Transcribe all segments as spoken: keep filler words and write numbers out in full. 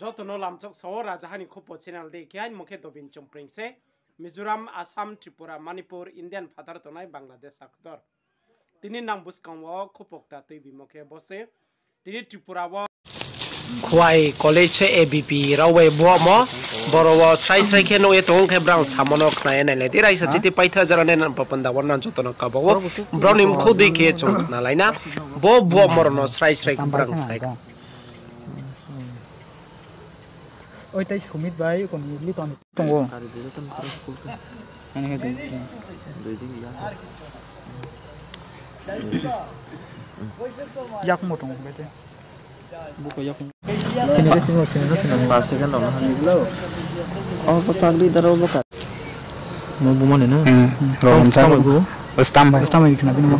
Joto no lamchok sao, Rajaha ni Khupo channel dei khe, aini mung khe Dobin Chongpring se. Mizoram, Assam, Tripura, Manipur, Indian phathar tongnai Bangladesh haktor. Tini nang buskang wo khupo kta tuibimo khe bo se. Tini Tripura wo Khowai college se A B P rao bai buamo, boro wo srai srai khe nuh ye tong khe brang samo no khna ye nailai di, raisa chiti paitha jara nai nang papanda wo nang joto no kaba wo, brao ni mkhu dei khe chung khna lai na, bo buamo rao no srai srai khe brang sai. Oi, tei Sumit bai, kon ni Liton tongo. Ani khe dui. Yakung bo tongo, khe te. Buko yakung. Sini khe sini, sini, sini. Ba second rao no hani. Oh, bo chakri daro bo ka. Mo buma ni na? Hmm, rao bumsa. Stam bai bo? Stam bai. Stam bai khna bini mo.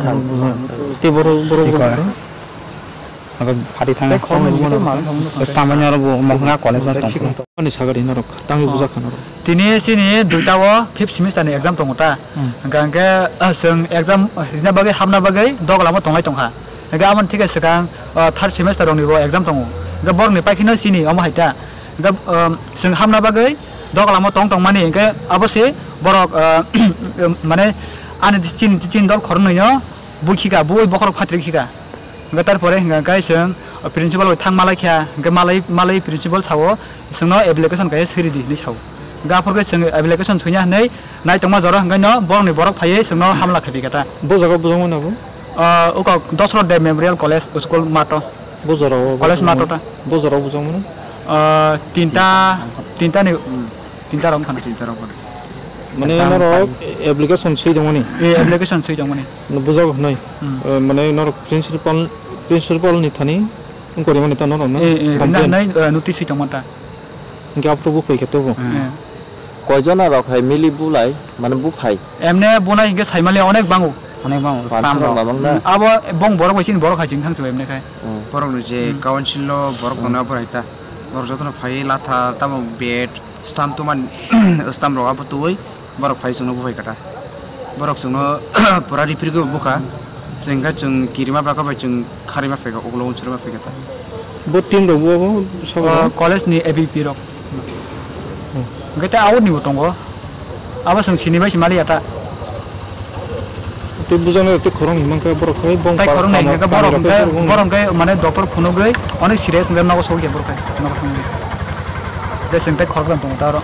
Te boro, boro, boro. Ako phari thang. Stam bai ni aro bo Mohanga college no tong. Ani sagari norok, tangwi buja kha norok. Tini chini duita wo fifth semester ni exam tongo ta. Hmm. Hingkha hingkhe, ah, chwng exam, ah, rina bagwi, hamna bagwi doglamo tonglai tongkha. Hingkhe aboni thike swkang, ah, third semester rokni bo exam tongo. Hingkhe borokni paikhino chini omo hai ta. Hingkhe, um, chwng hamna bagwi doglamo tong tongmani, hingkhe abo se borok, ah, mane ani chini, chini dol khoroknwi no bui khika, bui bokhorok phatri khika. Hingkhe tarpore hingkha khe chwng principal bai thang malai kha, hingkhe malai, malai principal sao, chwngno application kaiye swi ridi hinwi sao. Hingkhe aphuru khe chwng application swiya hinwi nai tongma jora hingkhe no borokni borok phaiwi chwngno hamla khaiphi kha ta. Bo jaga bujak mano bo? Ah, uko Dosro Deb Memorial College School mato. Bo jora o college mato ta. Bo jora o bujak mano? Ah, tinta, tinta ni, tinta rok phano. Tinta rok phano. Mane exam norok application swi tongmani? Eh, application swi tongmani. No bujak hinwi. Hmm. Eh, mane norok principal, principal ni thani wngkori mani ta norok no? Eh, eh, complain. Nai, eh, notice swi tongmani ta. Hingke aphuru buphai khe tubu? Eh. Koijona rok hai mili bulai, mane buphai? Emne bunai hingke saimali onek bango. Onek bango, stam rok. Abo bong borok bai chini borok hai chini thang chubai emne khai. Hmm. Borok ni je council lo borok tongnai abo hai ta. Borok jotono phai latha tamo bed, stam tuman, stam rok abo tui. Borok phai chwngno buphai kha ta. Borok chwngno pura ripri khe bukha. Chwng khe chwng kirima bwkha bai chwng kharima phaikha, ulo unsuri ma phaikha ta. Bo team rok bo, bo sabo? O, college ni A B P rok. Hmm. Hingkhe tei out ni bo tongo. Abo chwng sini bai se maliya ta. Tei bujak nai rok tei khorang ni mankha borok khai bong tai khorang ni hingkhe borok hingkhe mane doctor phunugwi onek serious hingkhe nogo sogwi khe borok khai nogo thangwi. Tei chwng tei khorokjang tongo ta oro.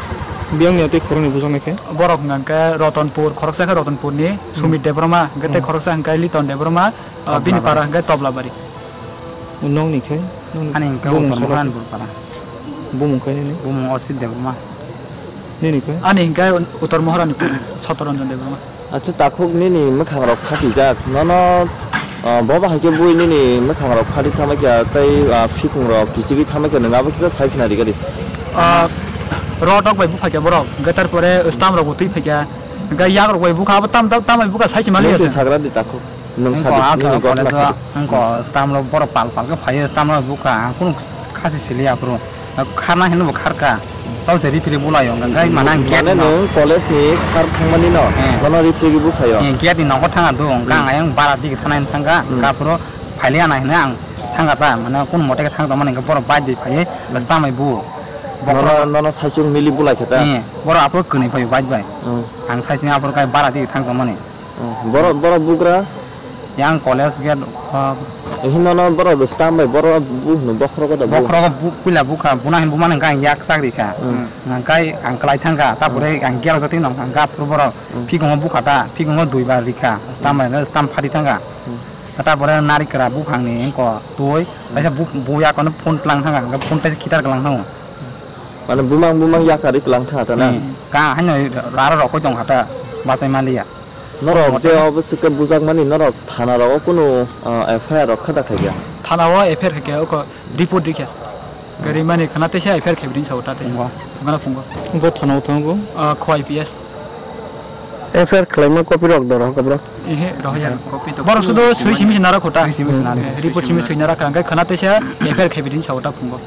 Biyang ni tei khorang ni bujak nai khe? Borok hwnka hwnkhe Rotonpur, khoroksa khe Rotonpur ni Sumit Debbarma, hwnkhe tei khoroksa hwnkhe Liton Debbarma, ah, bini para hwnkhe Toblabari. Nong ni khe? Ani hwnkhe Utor Mohanpur para. Bumung khe nini? Bumung Osit Debbarma. Nini khe? Ani hwnkhe Utor Mohanpur, Sotoranjan Debbarma. Acha, takhuk nini mwkhang rok phatijak, nono, ah, bo bahai khe bui nini mwkhang rok phatwi thanngma khe tei, ah, phikung rok kichigwi thanngma khe nwng abo kisa sai khna ri gari. Ah, rot rok bai buphaikha borok, hwnkhe tarpore stam rok bo twi phaikha, hwnkhe yak rok bai bukha, abo tam, tam, tam bai bukha sai se mali. Nwng se sagra di takhuk, nwng sa di, nini gotna sa di. Wngkha stam rok borok pal pal khe phaiyo, stam rok bukha, ang kunu khasi siliya aphuru. Kharna hinwi bo kharkha, tau se ripri bulaio, hwnkhe mane ang gate no. Mane nwng college ni khar thangmani no, nono ripri buphaio. Gate ni nogo thangkha do, hwnkhe ang ayang bara digi thanai thangkha, hwnkhe aphuru phailiya na hinwi ang thangkha ta, mane kunu mote khe thang tongmani hwnkhe borok bike bai phaiwi, stam bai bu. Nono, nono saichung mili bulai khe ta? Borok aphuru kwnwi phaio bike bai. Ang saichung aphuru khe bara digi thang tongmani. Borok, borok bugra? Yang college gate, ah, hino no borok stam bai borok bu hino bokhorok da bu. Bokhorok bu, puila bukha, buna hin bumani hwnkhe ang yak chak rikha. Hwnkhe ang kwlai thangkha, tapore ang gate o jatwi nongkha, hwnkhe aphuru borok phikungo bukha ta, phikungo duibar rikha, stam bai, stam phari thangkha. Tapore narikra buphang ni hwnkhe twi, kaisa bu, bu yak ano phone tlang thangkha, hwnkhe phone kaisa khitar kwlang thango. Mane bumang bumang yakarwi kwlang thangkha ta na? Ka haino raro rokoi tongkha ta, bachai maliya. Norok je obo swkhe bujakmani norok thana rogo kunu, ah, F I R rok kha da khaikha? Thana o F I R khaikha, oko report rikha. Gari mani khana teisa F I R khaibini sao ta tei. Phungana phungo. Bo thana o thango? Ah, Khowai P S. F I R khlaima copy rok do rohorkha bro? Ehe, rohorya. Copy to boro sudo sui simi nara khota. Sui simi nara. Eh, report simi sui nara kha, hingkhe khana teisa F I R khaibini sao ta phungo.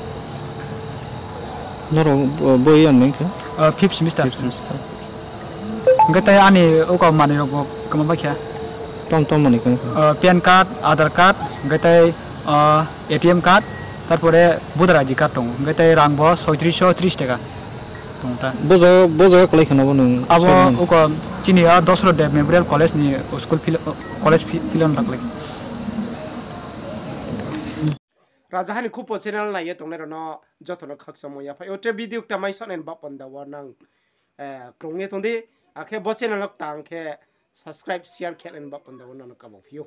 Norok bo, bo year ni khe? Ah, fifth semester. Fifth semester. Hingkhe tei ani uko manwi rok bo kwma bai khe. Tom tom manwi kwma khe. Ah, PAN card, Aadhaar card, hingkhe tei, ah, A T M card, তারপরে voter I D card tong, hingkhe tei rang bo ছয়ত্রিশশো ত্রিশ টাকা tong ta. Bo jaga, bo jaga kwlai kheno bo nung abo soi mani? Uko chini a Dasarath Deb Memorial College ni school fil-, college fi-, field ni baklai. Rajaha ni Khupo channel nai ye tongnai rao no joto no khakchangmo yaphai ou. Tre video kta mai sonai ni baoh panda wo nang, eh, krung ye tong di. Akhe bo channel no kta hing khe subscribe, share khe nai ni baoh panda wo nang no kabang phi ou.